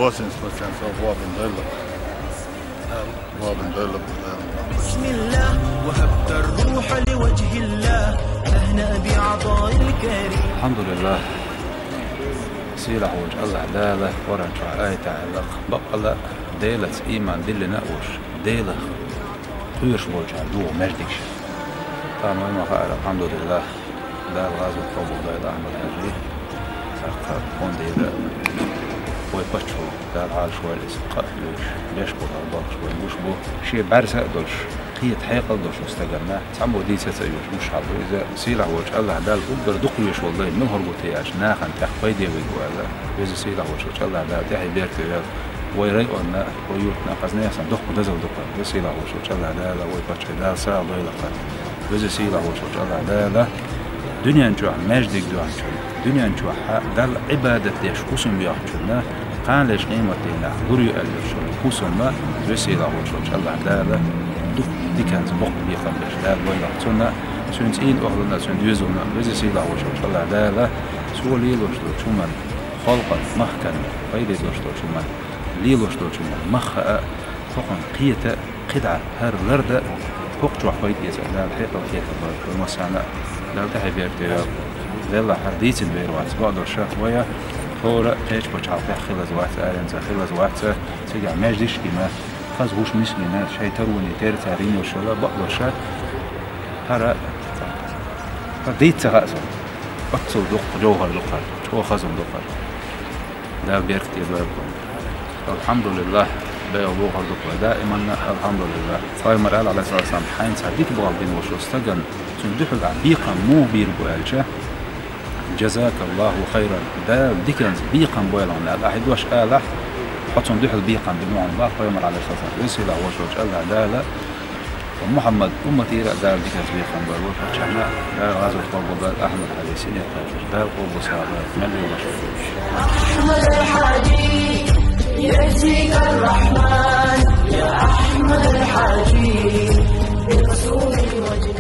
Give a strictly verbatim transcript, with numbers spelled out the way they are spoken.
восемьдесят процентов воабин дойла. Воабин дойла. بسم الله وهبت الروح لوجه الله أهنأ بعطاء الكريم. الحمد لله. Сийлахь волчу АллахӀ Дала Къуръан чохь аят аьлла, баккъала Делаца ийман диллина а волуш, Делах кхоьруш болчара догӀу маьждигаш. Тахана вайна ма хаара, алхьамдулиллахӀ, Дала гӀазот къобалдойла Ахьмад-Хьаьжин, тӀаккха фондера вай паччахьо, Дала Ӏалашвойла иза, къа а луьйш, беш болу хӀара бохуш вайн гуш бу, шен бӀаьрса а долуш, кхета хьекъал а долуш стаганна, цхьаммо дийца ца оьшу, муш хьал ду иза, сийлахь волчу АллахӀ Дала уггар дукхавеш волу лай муьлхаргу те аьлча, нахана тӀехь пайде вайга ву аьлла, веза сийлахь волчу АллахӀ Дала тӀаьхье беркате войла, вай районна, вай юртна, кхазнесан доккха дозалла ду кхара, веза сийлахь волчу АллахӀ Дала, вай паччахье Дала сагӀа дойла кхара. Веза сийлахь волчу АллахӀ Дала, дуьнен чохь маьждиг доьхначунна, дуьнен чохь Далла Ӏибадат деш хӀусам йоьхначунна, кханалерчу къематдийнахь лур ю аьлла йолуш йолу хӀусамна, веза сийлахь волчу АллахӀ Дала, дукха диканца боккха бекхам беш Дала вайнах цунна, цуьнан цӀийнан охӀланна, цуьнан доьзална, веза сийлахь волчу АллахӀ Дала, цо лелош долчу хӀуманна, халкъан, махкана пайде долуш долчу хӀуманна, лелош долчу хӀуманна мах хаа, хӀокхунна кхета а, кхидӀа хӀара ларда а, хӀокху чохь пайда эца Дала хьекъал кхетар бара, вай массарна а Дала тӀаьхье беркате йойла. Делахь хӀара дийцина вер вац, бакъдолуш вай хӀора а кхечу пачхьалкхехь хилаза вац, аренца хилаза вац, цигахь маьждигаш а гина, хаза гӀуш мискина, шайн тароне тера цара йина йолуш йолу, бакъдолуш хӀара, хӀара дийца ца хаьа суна. Оццул дуккха жовхӀар ду кхара, чӀогӀа хаза хӀума ду кхара. Дала беркате дойла. АлхьамдулиллахӀ, бегӀа бохур ду вай даиманна, алхьамдулиллахӀ. Пайхамар аьлла, Ӏалайхиссалату вассалам, хьайна цхьа дика болх бина волчу стагана, цунна дуьхьал ахь бекхам муха бийр бу аьлча, «Жазакаллаху хайран», Дала диканца бекхам бойла хьуна аьлла, ахь и дош алахь, хьо цунна дуьхьал бекхам бина ву хьуна боху пайхамар, Ӏалайхиссалату вассалам. Веза сийлахь волчу АллахӀ Дала, Мухьаммад умматера а Дала диканца бекхам бойла, вай паччахьна а Дала гӀазот къобалдойла, Ахьмад-Хьаьжин синекъачуьра Дала къобалсагӀа дойла, мел йолуш. أحمد الحاجي يهديك الرحمن، يا أحمد الحاجي، برسول الوجه.